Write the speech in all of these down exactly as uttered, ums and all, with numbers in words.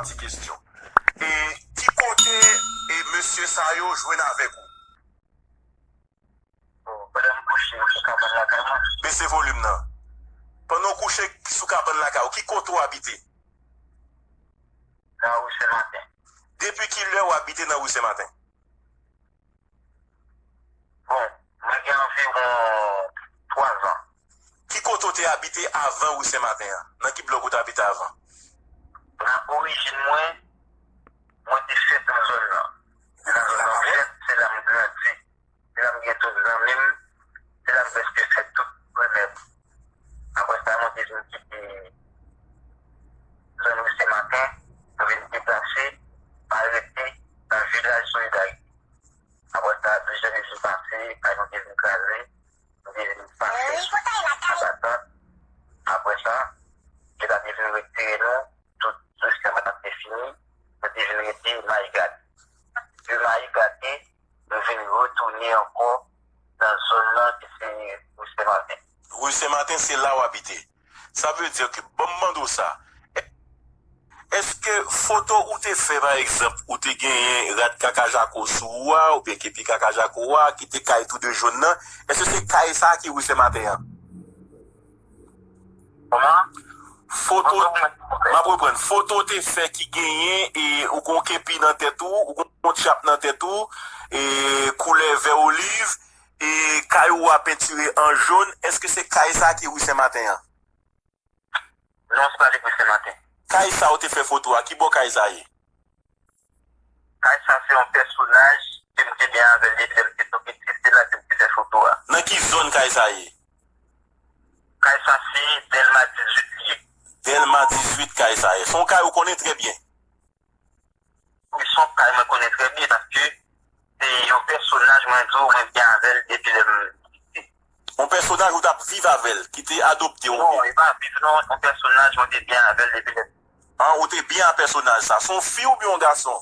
ti kesyon. E ki kote e mesye sa yo jwenn avèk ou? Pandan m kouche sou kabann lakay mwen. Bese volim nan. Pandan w kouche sou kabann lakay ou, ki kote w abite? Nan ri Sen Maten. Depi ki lè w abite nan ri Sen Maten? Bon, mwen gen anviwon twa zan. Ki kote w te abite avan ri Sen Maten an? Nan ki blòk ou te abite avan? Nan orijin mwen, mwen te fèt nan zòn nan. Se nan zòn nan m fèt, se la m grandi. Se la m gen tout zanmi m, se la m prèske fè tout primè. Apre sa, mwen te vin kite zòn ri Sen Maten, mwen vin deplase, m al rete nan vilaj Solidarite. Apre sa, plizyè lejyon pase, kay nou te vin kraze, nou te vin pase anba tant. Apre sa, yo ta te vin retire nou, tout dosye a pa t ap te fini, nou te vin rete Mayigate. De Mayigate, nou vin retounen ankò nan zòn nan ki se Ri Sen Maten. Ri Sen Maten, se la w abite. Sa vle di ke, ban m mande w sa, èske foto ou te fè, pa egzanp, ou te genyen rad kaka jako sou ou a, oubyen kepi kaka jako a, ki te kay tou de jòn nan, èske se kay sa a ki Ri Sen Maten an? Kòman? Foto, m ap reprann. Foto te fè ki genyen, e, ou gon kepi nan tèt ou, ou gon tchap nan tèt ou, e, koulè vè oliv, e, kay ou a pentire an jòn, èske se kay sa ki Ri Sen Maten an? Non, se pa li Ri Sen Maten. Kay sa ou te fè foto a, ki bò kay sa ye? Kay sa se yon pèsonaj ke m te byen avè l depi lè m te tou piti, se la ke m te fè foto a. Nan ki zòn kay sa ye? Kay sa se Dèlma dizuit li ye. Dèlma dizuit kay sa ye. Se yon kay ou konnen trè byen. Wi, se yon kay mwen konnen trè byen paske se yon pèsonaj mwen di w mwen byen avè l depi lè m piti. Yon pèsonaj ou t ap viv avè l, ki te adopte w oubyen? Non, e pa viv non, yon pèsonaj mwen te byen avè l depi lè m An, ou te byen a pèsonaj sa. Se yon fi oubyen yon gason?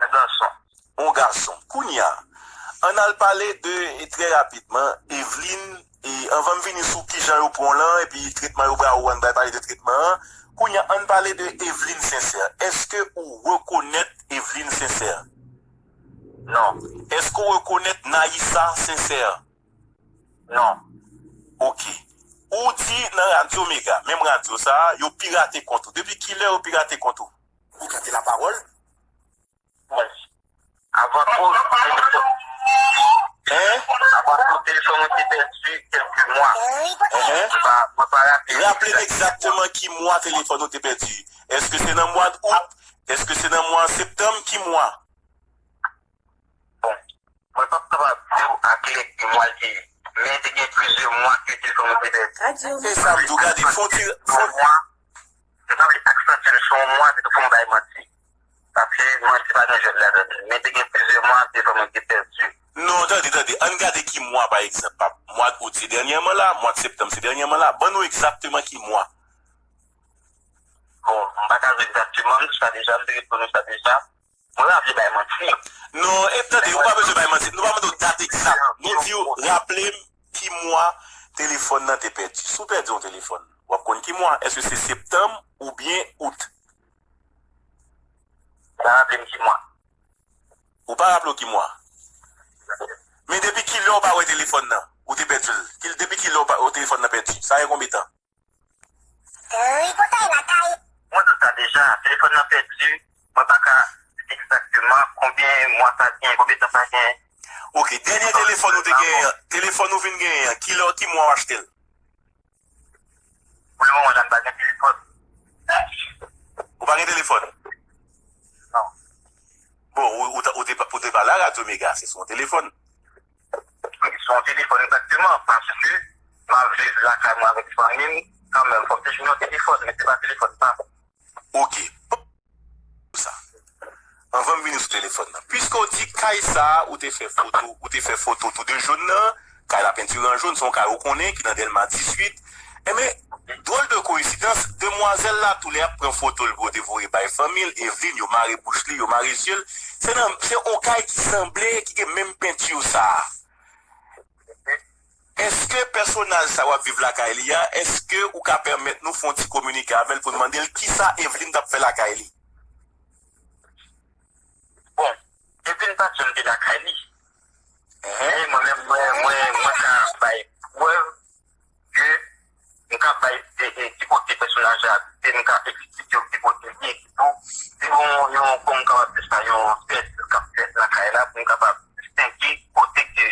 Yon gason. Yon gason. Kounye a, ann al pale de, e, trè rapidman, Evelyne, e, anvan m vini sou kijan yo pran w lan, epi tretman yo ba ou, ann bay pale de tretman an. Kounye a, ann pale de Evelyne Sincère. Èske ou rekonèt Evelyne Sincère? Non. Èske ou rekonèt Naïssa Sincère? Non. Ok. Ou di nan radyo Mega, menm radyo sa a, yo pirate kont ou. Depi kilè yo pirate kont ou? Ou gade lapawòl? Mwen, avan twò, Hein? Avan twò, telefòn mwen te pèdi kèlke mwa. Hein? Mwen pa, mwen pa raple. Raple m egzakteman ki mwa telefòn ou te pèdi. Èske se nan mwa d out? Èske se nan mwa septanm? Ki mwa? Bon, mwen p ap kapab di w aklè ki mwa l te ye, men te gen plizyè mwa ke telefòn mwen te pèdi. Se sa m di w, gade, fon ti, fon mwa, m pa vle aksantye l, se yon mwa, se pou m bay manti. Paske manti pa gen jwèt ladan l. Men te gen plizyè mwa telefòn mwen te pèdi. Non, tande, tande. Ann gade ki mwa, pa egzanp. Mwa d out se dènyèman la, mwa d septanm se dènyèman la. Ban nou egzakteman ki mwa. Bon, m pa ka di w egzakteman, m di sa deja, m te reponn ou sa deja. Mwen pa vle bay manti. Non, e tande, ou pa bezwen bay manti. Nou pa mande w dat egzak. Nou di w, raple m ki mwa telefòn nan te pèdi. Si w pèdi yon telefòn, w ap konn ki mwa. Èske se septanm oubyen out? Pa raple m ki mwa. Ou pa raple w ki mwa? Men depi kilè w pa wè telefòn nan? Ou te pèdi l? Ki, depi kilè w pa, w telefòn nan pèdi? Sa gen konbyen tan? Tripotay lakay. Mwen di w sa deja, telefòn nan pèdi, mwen pa ka di egzakteman konbyen mwa sa gen, konbyen tan sa gen. Ok, dènye telefòn ou te genyen an, telefòn ou vin genyen an, kilè, ki mwa w achte l? Pou le moman la, m pa gen telefòn. Ou pa gen telefòn? Non. Bon, ou, ou, ta- ou te, ou te pale a Radyo Mega, se sou yon telefòn. Wi, se yon telefòn egzakteman, paske m ap viv lakay mwen avèk fanmi m, kanmenm, fò m te jwenn yon telefòn, men se pa telefòn pa m. Ok. Sa. Anvan m vini sou telefòn nan. Piske w di kay sa a, ou te fè foto, ou te fè foto tou de jòn nan, kay la pentire an jòn, se yon kay ou konnen ki nan Dèlma dizuit. Enben, dwòl de koyensidans, demwazèl la, tou lè ap pran foto l pou yo te voye bay fanmi l, Evelyne, yo mare bouch li, yo mare zye l. Se nan, se yon kay ki sanble, ki gen menm penti sa a. Èske pèsonaj sa w ap viv lakay li a, èske ou ka pèmèt nou fè yon ti kominike avè l pou n mande l kisa Evelyne t ap fè lakay li? pa di m te lakay li. Men mwen menm, mwen, mwen, mwen ka bay prèv ke m ka bay, e, e, ki kote pèsonaj la abite, m ka eksplike w ki kote li ye, epitou, se yon, yon, kòman m kapab di sa, yon sèt k ap fèt nan kay la, pou m kapab distenge kote ke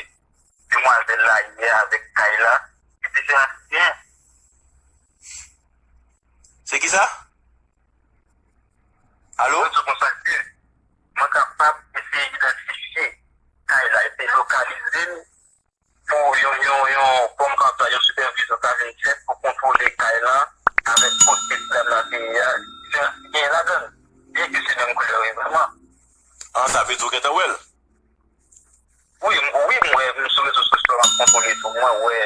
demwazèl la ye avèk kay la, ki diferans ki genyen. Se kisa? Alo? Mwen di w konsa ke mwen kapab eseye idantifye kay la, eseye lokalize l pou yon, yon, yon, kòm kanta, yon sipèvizyon ka vin fèt pou kontwole kay lan avèk kote dam nan te ye a. Diferans ki genyen ladan l, byenke se menm koulè yo ye vrèman. An, sa vle di w gentan wè l? Wi, m- wi, m wè, m sou rezo sosyo, m ap kontwole tou, mwen wè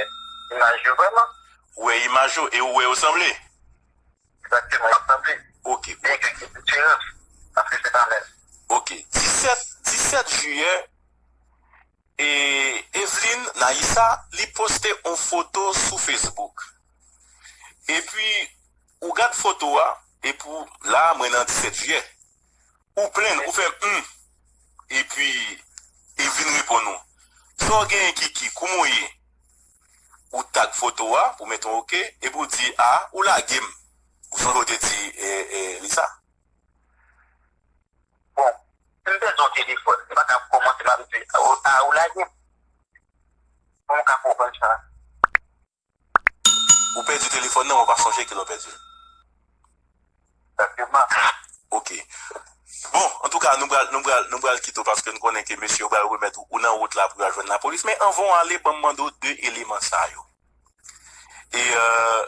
imaj yo vrèman. Ou wè imaj yo e ou wè yo sanble? Egzakteman, yo sanble. Ok. Byenke gen diferans, paske se pa menm. Ok. Disèt, disèt jiyè, e, Eveline Naïssa, li poste yon foto sou Facebook. Epi, ou gad foto a, epi w- la, mwen nan disèt jiyè. Ou plenn, ou fè hmm. Epi, Eveline reponn ou. Sa w genyen, Kiki? Kouman w ye? Ou tag foto a pou mete yon ok, epi w di, a, ou lage m. Ou sonje w te di, e, e, li sa. Bon, si m pèdi yon telefòn, m pa ka kòmanse m ap di, a, ou lage m. Kòman w ka konprann sa? Ou pèdi telefòn nan, mwen pa sonje kilè w pèdi l. Egzakteman. Ok. Bon, antouka, nou pral, nou pral, nou pral kite w paske n konnen ke mesye yo pral remèt ou, ou nan wout la pou y al jwenn lapolis. Men anvan w ale, ban m mande w de eleman sa yo. E, euh,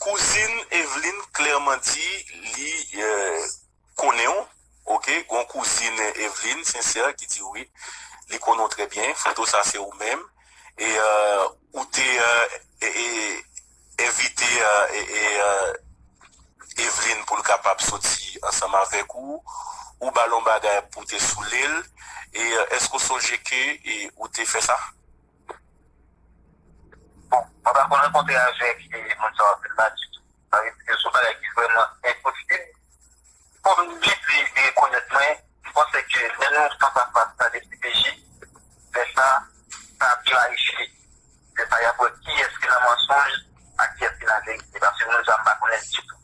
kouzin Eveline klèman di li, euh, konnen w, ok? Gon kouzin Eveline, Sincère, ki di wi, li konnen w trè byen. Foto sa se ou menm. E, euh, ou te, euh, e, e, envite, euh, e, e, euh, Eveline pou l kapab soti ansanm avèk ou, ou ba l yon bagay pou w te soule l, e, euh, èske w sonje ke, e, ou te fè sa? Bon, mwen pa konn rankontre avèk, e, moun sa w ap di m la ditou. Sa vle di ke se yon bagay ki vrèman enposib. Kòm li di li rekonèt mwen, m panse ke lè nou fas a fas nan D C P J, lè sa, sa ap klarifye. Lè sa, y ap wè kiyès ki nan mansonj ak kiyès ki nan verite. Paske moun sa a, m pa konnen l ditou.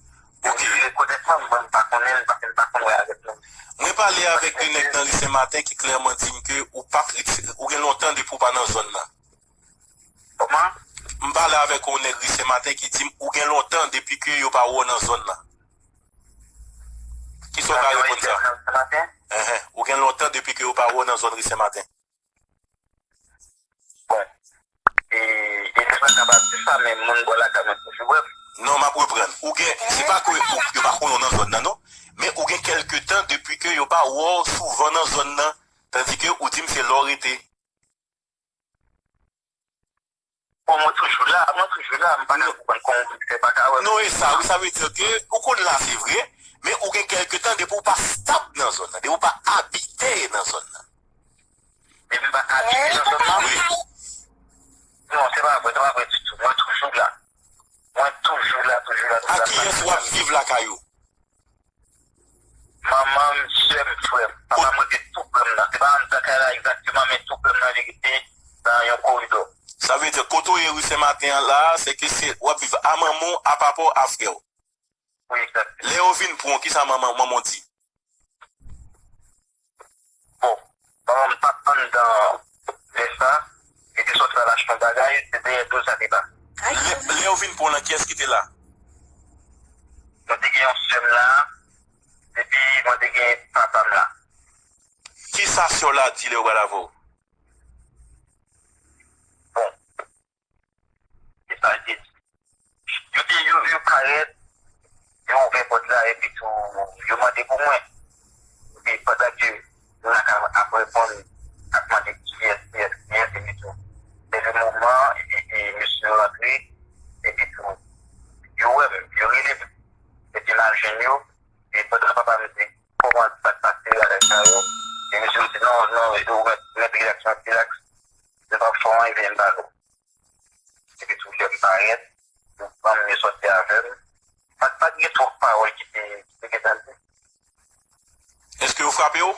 Ok. Li rekonèt mwen, mwen, m pa konnen l, paske m pa konn wè avèk moun. Mwen pale avèk de nèg nan ri Senmaten ki klèman di m ke ou pa kritike, ou gen lontan depi w pa nan zòn nan. Kòman? M pale avèk yon nèg ri Senmaten ki di m ou gen lontan depi ke yo pa wè w nan zòn nan. Kisa w ka reponn sa? Nan Senmaten? Enhen. Ou gen lontan depi ke yo pa wè w nan zòn ri Senmaten. Bon. E, e nèg la kapab di sa, men moun bò lakay mwen toujou wè m. Non, m ap reprann. Ou gen, se pa ke ou- yo pa konnen w nan zòn nan, non. Men ou gen kèlke tan depi ke yo pa wè w souvan nan zòn nan. Tandike ou di m se la w rete. Bon, mwen toujou la, mwen toujou la, m pa ka konprann kòman w fè pa ka wè m. Non, e sa, wi, sa vle di ke ou konn la, se vre, men ou gen kèlke tan depi w pa stab nan zòn nan, depi w pa abite nan zòn nan. Depi m pa abite nan zòn nan? Wi. Non, se pa vre, se pa vre ditou. Mwen toujou la. Mwen toujou la, toujou la, toujou la. Ak kiyès w ap viv lakay ou? Manman m, sè m, frè m. Papa m rete tou prè m nan. Se pa anndan kay la egzakteman, men tou prè m nan, li rete nan yon koridò. Sa vle di, kote w ye ri Senmaten an la a, se ke se, w ap viv a manman w, a papa w, a frè w. Wi, egzakteman. Lè yo vin pran w, kisa manman, manman w di? Bon, manman m pa t anndan lè sa, li te sòti al achte yon bagay, se dèyè do sa te pase. Lè, lè yo vin pran w lan, kiyès ki te la? Mwen te gen yon sè m la, epi mwen te gen papa m la. Kisa sè w la di lè yo pral avè w? Bon, e sa l te di. Yo te, yo, yo parèt, yo ouvè pòt la, epi tou, yo mande pou mwen. Epi pandan ke moun la ka ap reponn, ap mande kiyès, kiyès, kiyès, epi tou, se le moman, epi, e, mesye yo rantre, epi tou, yo wè m, yo rele m, epi m al jwenn yo, e pandan papa m di, kòman sa k pase, bagay sa yo, e mesye yo di, non, non, e ou mèt, mèt rilaks, mèt rilaks, nou p ap fè w anyen, vin m pale w. Epi tou lè m parèt, yo pran m, yo sòti avè m. Pa t, pa t gen twòp pawòl ki te, ki te gentan di. Èske yo frape w?